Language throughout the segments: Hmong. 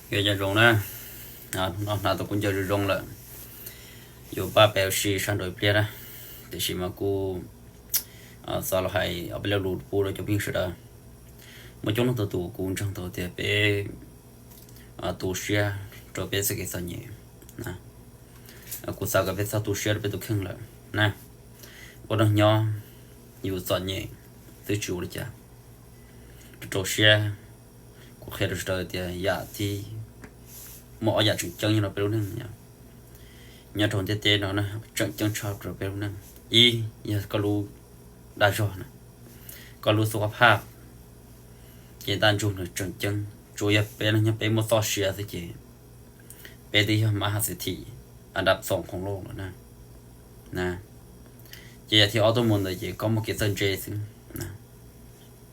Nyob zoo na, hnub no hnav tau kuv ncaws zoo zoo lawm, yuav pab peb ua si sab nraud ib pliag na, tiam sis mas kuv xav los hais ob peb lo lus pub rau cov phooj ywg sawv daws. Muaj coob leej tus tus kuv ntseeg tau tias peb tu siab rau peb txoj kev txom nyem. Kuv xav kom peb txhob tu siab rau peb tus kheej lawm na. Ua neej nyob yus txom nyem twb tsis ua li cas, rau rau siab. Kuv qhia rau sawv daws tias yam thib, muaj ob yam tseem ceeb nyob rau peb lub neej, nyob rau ntiaj teb no na, tseem ceeb tshaj rau peb lub neej. Ib yog koj lub dag zog na, koj lub xub qab phaj, ces ntaj ntsug nws tseem ceeb. Tsuas yog peb neej nyob peb muaj txoj sia xwb ces peb twb yog mab has xis thim, a dab txoom khoom loj lawm na. Ces yam thib ob tuaj mus ntawd ces koj muaj kev txawj ntse xwb,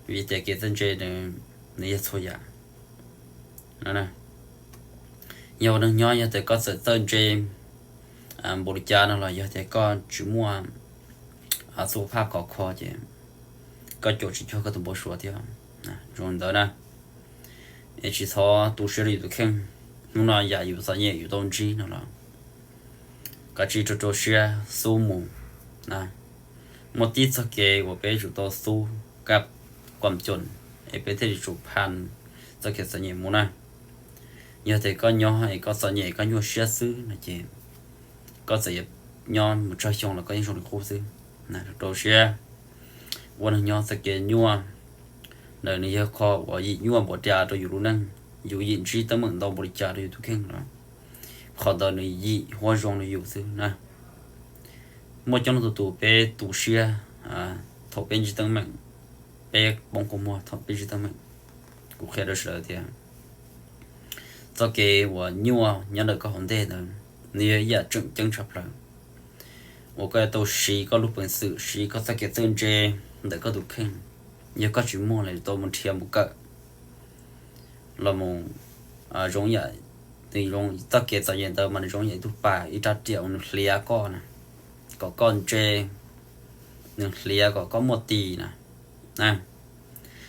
vim tias kev txawj ntse nws yog txhua yam. Yog ua neej nyob yog tias koj txawm txawj ntse npaum li cas no los yog tias koj tsis muaj xub phaj khov kho ces koj caum tsis cuag koj tus npau suav thiab. Zoo li ntawd na, es tsis txhob tu siab rau yus tus kheej. Hnub no yam yus txom nyem yus tau ntsib no los kav tsij rau rau siab xub mus na. Muaj tib txoj kev uas peb tsum tau xub kaj kuam coos es peb thiaj li tsum phaj txoj kev txom nyem mus na. Yog tias koj nyob es koj txom nyem koj nyuaj siab xwb no ces koj txawm yuav nyob mus tsawg xyoo los koj yeej zoo li qub xwb. Rau siab, ua neej nyob txoj kev nyuaj ntawd nws yog qhov uas yim nyuaj npaum cas rau yus lub neej, yus yim ntsib teeb meem ntau npaum li cas rau yus tus kheej los qhov ntawd nws yim huab zoo rau yus xwb na. Muaj coob leej tus tus peb tu siab thaum peb ntsib teeb meem, peb poob kua muag thaum peb ntsib teeb meem. Kuv qhia rau sawv daws tias txoj kev uas nyuaj nyob ntawm koj hauv ntej ntawd nws yog ib yam tseem ceeb tshaj plaws uas koj yuav tau siv koj lub peev xwm, siv koj txoj kev txawj ntse ntawm koj tus kheej. Yog koj tsis muaj los yuav tau mus nrhiav mus kawm los mus zoo yam, nws zoo txoj kev txom nyem ntawd mas nws zoo yam ib tug pas ib rab riam uas nws hliav koj na, kom koj ntse, nws hliav kom koj muaj tis na.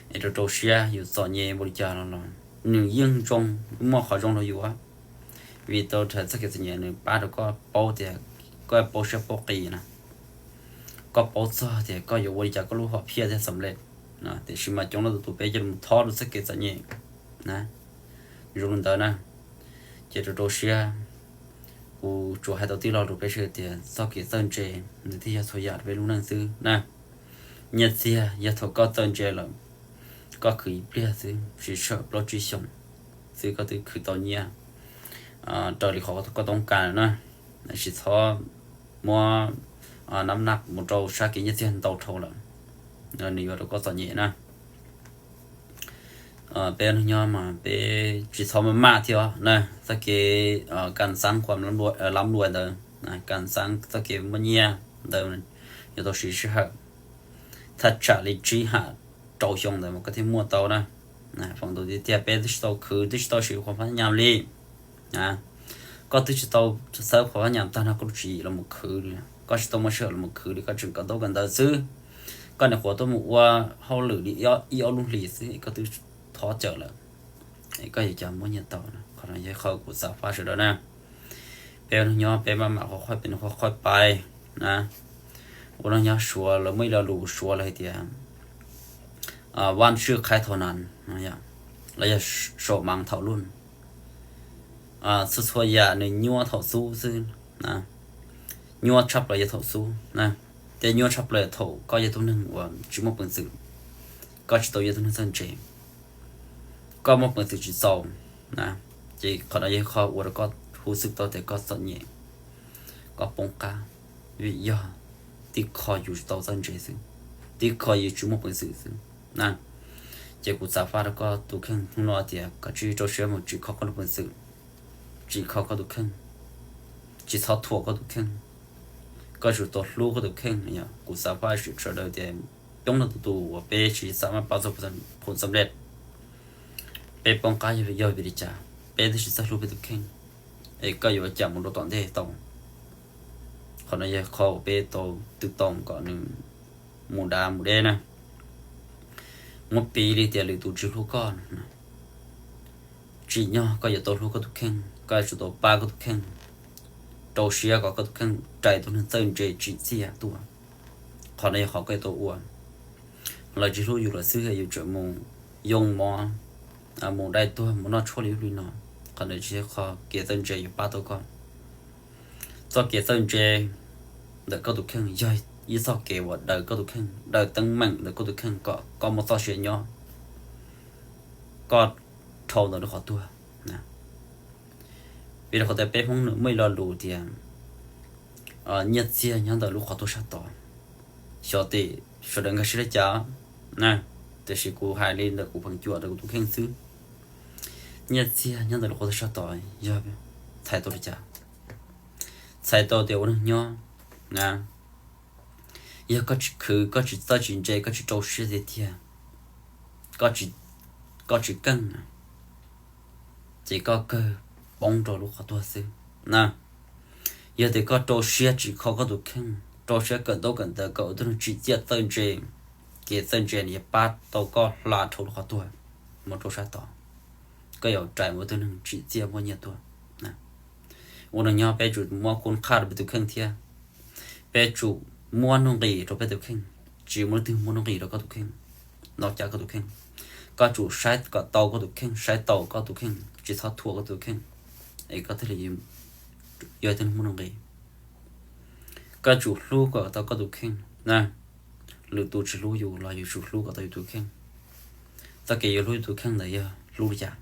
Es rau rau siab yus txom nyem npaum li cas los los nws yeej zoo, muaj qhov zoo rau yus. Vim tau dhau txoj kev txom nyem nws pab rau koj paub tias koj paub siab paub qis na, koj paub txog tias koj yuav ua li cas koj lub hom phiaj thiaj xam lej. Tiam sis mas coob leej tus tus peb cia li mus thov rau txoj kev txom nyem na. Zoo li ntawd na, ces rau rau siab, kuv tsuas hais tau tib lo lus peb sawv daws tias txoj kev txawj ntse nws thiaj yog txhua yam rau peb lub neej xwb na. Nyiaj txiag yog thaum koj txawj ntse lawm, koj khwv ib pliag xwb, siv sij hawm plaub tsib xyoos xwb koj twb khwv tau nyiaj raws li qhov koj toob kas lawm na. Tsis txhob muab nab naj mus rau sab kev nyiaj txiag ntau dhau lawm, nws yuav rau koj txom nyem na. Peb neej nyob mas peb tsis txhob maj maj thiab na. Txoj kev kas xaab khuam lab luas ntawd, kas xaab txoj kev muaj nyiaj ntawd yuav tau siv sij hawm thaj tsam li tsib ham rau xyoo ntawd mas koj thiaj muaj tau na. Feem ntau tiag tiag peb twb tsis tau khwv, twb tsis tau siv qhuas phab nyam li. Koj twb tsis tau xawb qhuas phab nyam tag no koj tsis yim los mus khwv li, koj tsis tau muaj sij hawm los mus khwv li, koj tseem kawm ntaub kawm ntawv xwb. Koj nyuam qhuav tuaj mus ua hauj lwm li ib ob lub hlis xwb es koj twb thov cawm lawm, es koj yuav cas muaj nyiaj tau na. Qhov no yog qhov kuv xav faj sawv daws na. Peb ua neej nyob peb maj mam qhuas qhuaj pes, qhuas qhuaj pais na. Ua neej nyob Suav lawv muaj ib lo lus Suav lawv hais tias 万事开头难, los yog 手忙脚乱. Txhua txhua yam nws nyuaj thaum xub xwb na. Nyuaj tshaj plaws yog thaum xub na. Tej nyuaj tshaj plaws thaum koj yog tus neeg uas tsis muaj peev xwm, koj tsis tau yog tus neeg txawj ntse, koj muaj peev xwm tsis txaus na. Ces qhov no yog qhov ua rau koj hu xwb tau tias koj txom nyem, koj poob qab, vim yog tib qho yus tsis tau txawj ntse xwb, tib qho yus tsis muaj peev xwm xwb na. Ces kuv xav faj rau koj tus kheej hnub no tias koj tsij rau siab mus tsim kho koj lub peev xwm, tsim kho koj tus kheej, tsis txhob thuam koj tus kheej. Koj tsum tau hlub koj tus kheej. Kuv xav faj sawv daws tias coob leej tus tus uas peb tsis xav maj pab txog qhov xam lej, peb poob qab yog vim li cas? Peb twb tsis txawj hlub peb tus kheej, es koj yuav cas mus rau tom ntej tau? Qhov no yog qhov uas peb tau tw tau kom nws mus dav mus deb na. Muab piv li tias lwm tus tsis hlub koj, tsim nyog koj yuav tau hlub koj tus kheej, koj yuav tsum tau pab koj tus kheej, rau siab kom koj tus kheej rais tus neeg txawj ntse tsim txiaj tuaj. Qhov no yog qhov koj yuav tau ua. Lawv tsis hlub yus lawm xwb yus tseem mus yoo mov, mus dai tuag mus noj tshuaj li ub li no, qhov ntawd tsis yog qhov kev txawj ntse yuav pab tau koj. Txoj kev txawj ntse ntawm koj tus kheej yog ib txoj kev uas daws koj tus kheej, daws teeb meem ntawm koj tus kheej kom koj muaj txoj sia nyob, koj dhau ntawm lub qhov tuag. Vim rau qhov tias peb Hmoob nws muaj ib lo lus tias nyiaj txiag nyob ntawm lub qhov tuag sab tod. Xyov tim sawv daws nkag siab li cas na, tiam sis kuv hais li ntawm kuv pheej cuam ntawm kuv tus kheej xwb. Nyiaj txiag nyob ntawm lub qhov tuag sab tod yog txhais tau li cas? Txhais tau tias ua neeg nyob na, yog koj tsis khwv, koj tsis txawj tsis ntse, koj tsis rau siab tiag tiag, koj tsis keej na, ces koj kawg poob rau lub qhov tuag xwb na. Yog tias koj rau siab tsim kho koj tus kheej, rau siab kawm ntaub kawm ntawv, kawm ua tus neeg tsim txiaj txawj ntse, kev txawj ntse nws yuav pab tau koj hla dhau lub qhov tuag mus rau sab tod, koj yuav rais mus ua tus neeg tsim txiaj muaj nyiaj tuaj. Ua neeg nyob peb tsum muab khoob qhaj rau peb tus kheej thiab peb tsum muab nuj nqis rau peb tus kheej. Tsis muaj leej twg muab nuj nqis rau koj tus kheej, noj cab koj tus kheej. Koj tsum saib kom tau koj tus kheej, saib taus koj tus kheej, tsis txhob thuam koj tus kheej, es koj thiaj li yog tus neeg muaj nuj nqis. Koj tsum hlub kom tau koj tus kheej na. Lwm tus tsis hlub yus los yus tsum hlub kom tau yus tus kheej. Txoj kev yuav hlub yus tus kheej ntawd yog hlub li cas?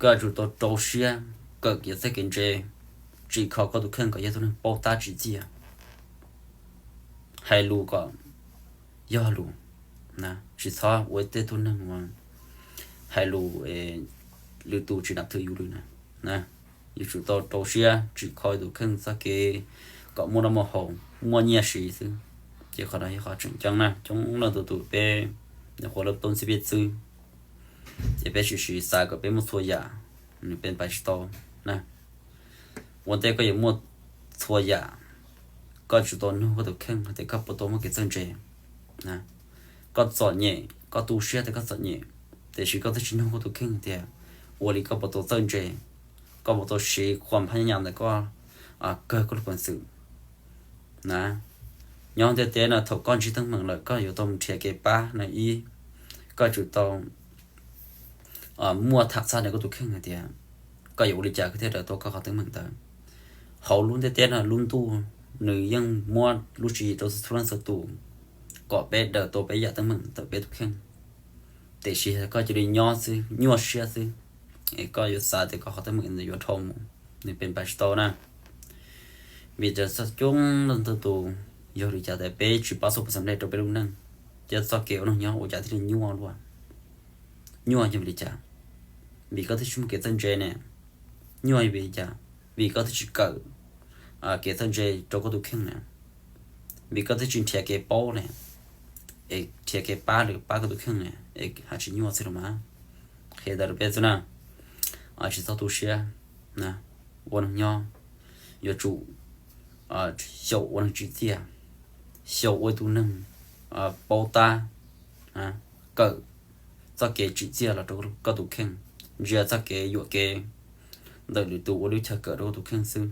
Koj tsum tau rau siab kawm kev txawj kev ntse, tsim kho koj tus kheej kom yog tus neeg paub tab tsim txiaj, hais lus kom yog lus, tsis txhob ua tej tug neeg uas hais lus lwm tus tsis nam thwm yus li na. Yus tsum tau rau siab tsim kho tus kheej txoj kev kom muaj noj muaj haus, muaj nyiaj siv xwb. Ces qhov no yog qhov tseem ceeb na, coob leej tus tus peb nyuam qhuav lawb toob txib peb xwb, ces peb tsis siv xav kom peb muaj txhua yam, nws peb pais tsis tau na. Ua ntej koj yuav muaj txhua yam, koj tsum tau nug koj tus kheej hais tias koj puas tau muaj kev txawj ntse. Koj txom nyem, koj tu siab tias koj txom nyem, tiam sis koj twb tsis nug koj tus kheej tias ua li koj puas tau txawj ntse, koj puas tau siv qhua phab nyas ntawm koj kawg koj lub peev xwm na. Nyob ntiaj teb no thaum koj ntsib teeb meem lawm koj yuav tau mus nrhiav kev pab na ib, koj tsum tau muaj tham txog ntawm koj tus kheej hais tias koj yuav ua li cas koj thiaj daws tau koj qhov teeb meem ntawd. Hauv lub ntiaj teb no lub ntuj nws yeej muab lub tswv yim rau txhua leej txhua tus kom peb daws tau peb yam teeb meem ntawm peb tus kheej. Tiam sis koj cia li nyob xwb, nyuaj siab xwb, es koj yuav xav tias koj qhov teeb meem ntawd yuav dhau mus, nws peb pais tsis tau na. Vim tias coob leej tus yog li cas tias peb tsis pab xub pab xam lej rau peb lub neej, ces txoj kev ua neeg nyob ua cas thiaj li nyuaj luaj. Nyuaj yog vim li cas? Vim koj twb tsis muaj kev txawj ntse ne. Nyuaj yog vim li cas? Vim koj twb tsis kawm kev txawj ntse rau koj tus kheej na. Vim koj twb tsis nrhiav kev paub ne, es nrhiav kev pab lwm pab koj tus kheej na, es haj tsis nyuaj xwb los mas. Qhia ntawd rau peb xwb na. Tsis txhob tu siab na. Ua neeg nyob yuav tsum xyaum ua neeg tsim txiaj, xyaum ua tus neeg paub tab, kawm txoj kev tsim txiaj los rau koj tus kheej, ntsia txoj kev yuam kev ntawm lwm tus ua lub chaw kawm rau koj tus kheej xwb.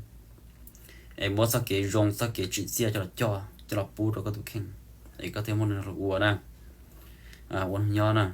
Es muab txoj kev zoo txoj kev tsim txiaj coj los coj coj los pub rau koj tus kheej, es koj thiaj muaj neeg ua na. Ua neeg nyob na,